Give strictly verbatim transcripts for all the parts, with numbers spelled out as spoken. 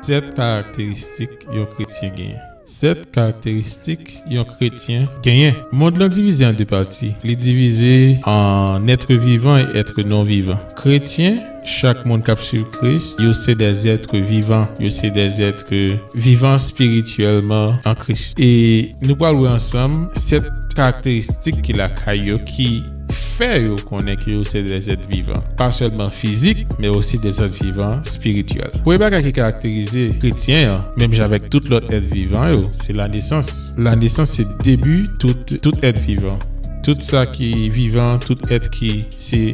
Sèt karakteristik yon kretyen genyen. Sèt karakteristik yon kretyen genyen. Mond lan divize an de pati. Li divize an être vivant et être non vivant. Kretyen, chak moun k ap swiv Kris, yo se des êtres vivants. Yo se des êtres vivants spirituellement en Christ. E nou pral wè ansanm sèt karakteristik ki lakay yo ki fè yo konnen ke yo se des êtres vivants. Pa sèlman fizik, men osi des êtres vivants spirituels. Premye bagay ki karakterize kretyen an, menm jan avèk tout lòt èt vivan yo, se la nesans. La nesans se debi tout, tout èt vivan. Tout sa ki vivan, tout èt ki se,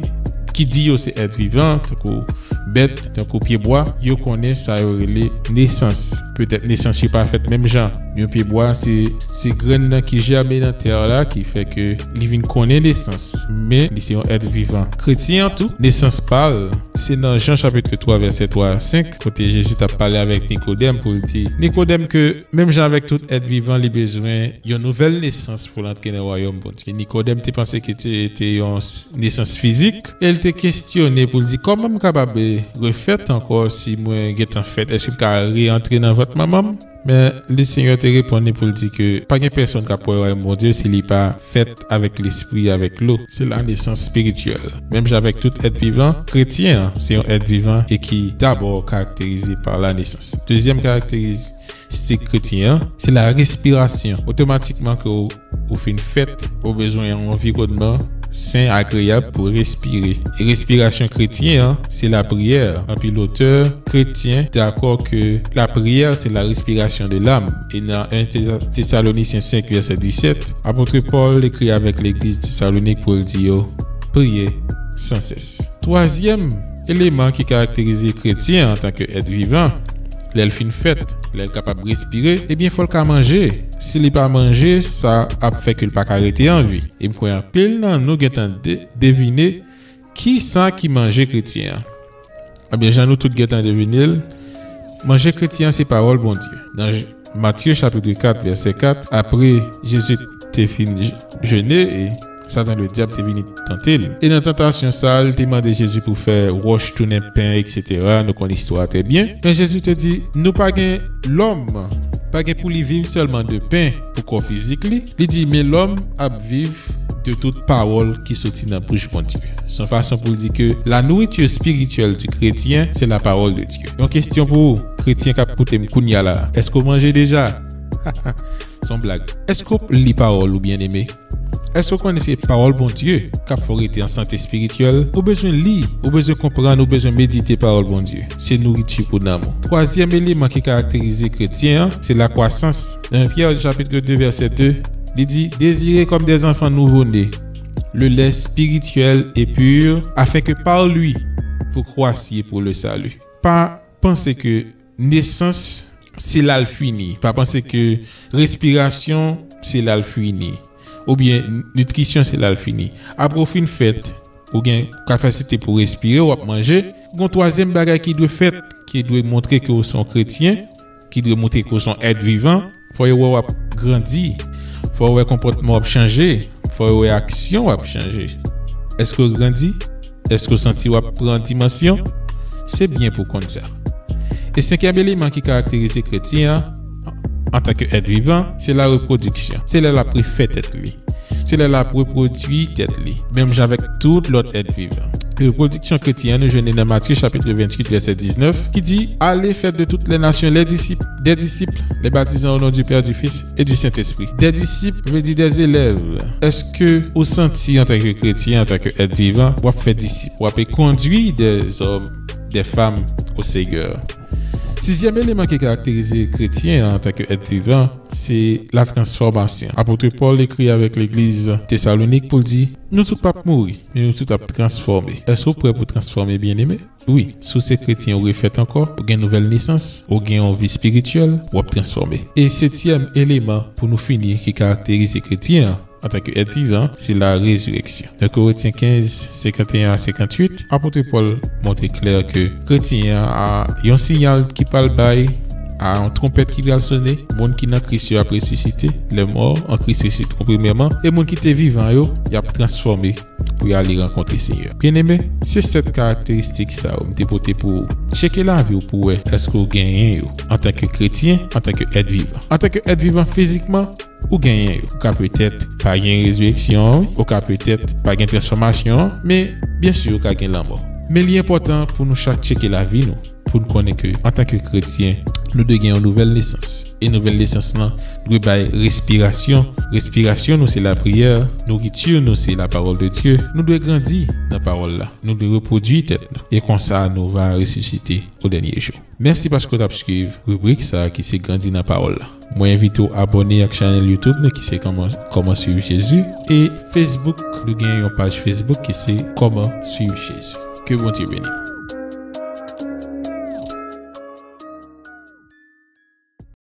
ki di yo se èt vivan, tankou bèt, tankou pyebwa, yo konnen sa yo rele nesans. Petèt nesans yo pa fèt menm jan. Yon pyebwa se, se grenn nan ki jèmen nan tè la ki fè ke li vin konnen nesans. Men li se yon èt vivan. Kretyen an tou, nesans pa l, se nan Jan chapit twa vèsè twa a senk, kote Jezi t ap pale avèk Nikodèm pou l di Nikodèm ke menm jan avèk tout èt vivan, li bezwen yon nouvèl nesans pou l antre nan wayòm Bondye. Nikodèm te panse ke te, te yon s-, nesans fizik, e l te kestyone pou l di, "Kòman m kapab, eh, refèt ankò si mwen gentan fèt? Èske m ka re-antre nan vant manman m?" Men Lesenyè te reponn li pou l di ke pa gen pèsonn k ap wè wayòm Bondye si li pa fèt avèk lespri, avèk lo. Se la nesans espirityèl. Menm jan avèk tout èt vivan, kretyen an se yon èt vivan e ki dabò karakterize pa la nesans. Dezyèm karakteristik kretyen an, se la respirasyon. Otomatikman ke w, ou fin fèt, ou bezwen yon anviwònman sen, agreyab pou respire. E respirasyon kretyen an, se lapriyè. Anpil otè kretyen dakò ke lapriyè se la respiration de l'âme. E nan en Tesa-, Tesalonisyen senk vèsè disèt, apot Pòl ekri avèk legliz Tesalonik pou l di yo, "Priye san sès." Twazyèm eleman ki karakterize kretyen an antanke èt vivan, lè l fin fèt, lè l kapab respire, ebyen, fò l ka manje. Si li pa manje, sa ap fè ke l pa ka rete an vi. E m kwè anpil nan nou gentan de-, devine ki sa ki manje kretyen an. Ebyen, jan nou tout gentan devine l, manje kretyen an se pawòl Bondye. Nan J-, Matye chapit kat vèsè kat, apre Jezi te fin j-, jene, e Satan Ledyab te vini tante l. E nan tantasyon sa, li te mande Jezi pou fè wòch tounen pen, etsetera. Nou konn istwa a trè byen. Men Jezi te di, "Nou pa gen lòm, pa gen pou li viv sèlman de pen pou kò fizik li." Li di, "Men lòm ap viv de tout pawòl ki soti nan bouch Bondye." Se yon fason pou l di ke la nourriture spirituelle du chrétien, c'est la parole de Dieu. Yon kesyon pou ou, kretyen k ap koute m kounye a la, èske w manje deja? Se yon blag. Èske w li pawòl ou, byeneme? Èske w konnen se pawòl Bondye k ap fè w rete an sante espirityèl? Ou bezwen li, ou bezwen konprann, ou bezwen medite pawòl Bondye. Se nouriti pou nanm ou. Twazyèm eleman ki karakterize kretyen an, se lakwasans. Nan Pyè chapit de vèsè de, li di, "Désirez comme des enfants nouveau-nés le lait spirituel et pur, afin que par lui vous croissiez pour le salut." Pa panse ke nesans se la l fini. Pa panse ke respirasyon se la l fini. Oubyen nitrisyon se la l fini. Apre w fin fèt, ou gen kapasite pou respire, w ap manje. Gon twazyèm bagay ki dwe fèt, ki dwe montre ke w se yon kretyen, ki dwe montre ke w se yon èt vivan. Fò yo wè w ap grandi. Fò yo wè konpòtman w ap chanje. Fò yo wè aksyon w ap chanje. Èske w grandi? Èske w santi w ap pran dimansyon? Se byen pou w konn sa. E senkyèm eleman ki karakterize kretyen an, antanke èt vivan, se la repwodiksyon. Se lè l ap refè tèt li. Se lè l ap repwodui tèt li, menm jan avèk tout lòt èt vivan. Repwodiksyon kretyen an, nou jwenn li nan Matye chapit venntuit, vèsè diznèf, ki di, "Allez, faites de toutes les nations les disciples, des disciples, les baptisant au nom du Père, du Fils et du Saint-Esprit." Des disciples vle di des élèves. Èske ou santi antanke kretyen, antanke èt vivan, w ap fè disip, w ap kondui des hommes, des femmes au Seigneur? Sizyèm eleman ki karakterize kretyen an antanke èt vivan, se la transfòmasyon. Apot Pòl ekri avèk legliz Tesalonik pou l di, "Nou tout p ap mouri, men nou tout ap transfòme." Èske w prè pou transfòme, byeneme? Wi, si w se kretyen, ou refèt ankò, ou gen nouvèl nesans, ou gen yon vi espirityèl, w ap transfòme. E setyèm eleman pou nou fini ki karakterize kretyen an, antanke èt vivan, se la rezirèksyon. Nan Korentyen kenz, senkanteyen a senkantuit, apot Pòl montre klè ke kretyen an, a, yon siyal ki pral bay, a yon twonpèt ki pral sone, moun ki nan Kris yo ap resisite, lè mò an Kris resisite premyèman, e moun ki te vivan yo, y ap transfòme pou y ale rankontre Senyè. Byeneme, se sèt karakteristik sa yo m te pote pou ou. Tcheke lavi w pou wè èske w genyen yo antanke kretyen, antanke èt vivan. Antanke èt vivan fizikman, ou genyen yo. Ou ka petèt pa gen rezireksyon an, wi. Ou ka petèt pa gen transfòmasyon an, men byen si ou ka gen lanmò. Men li enpòtan pou nou chak tcheke lavi nou, pou n konnen ke antanke kretyen, nou dwe gen yon nouvèl nesans. E nouvèl nesans lan dwe bay respirasyon. Respirasyon nou se lapriyè, nouriti nou se lapawòl de Dye. Nou dwe grandi nan pawòl la. Nou dwe repwodui tèt nou. E konsa nou va resisite o dènye jou. Mèsi paske w t ap swiv ribrik sa a ki se Grandi nan Pawòl la. Mwen envite w abòne ak chanèl YouTube nou ki se Kòman, Kòman Swiv Jezi, e Facebook, nou gen yon paj Facebook ki se Kòman Swiv Jezi. Ke Bondye beni w.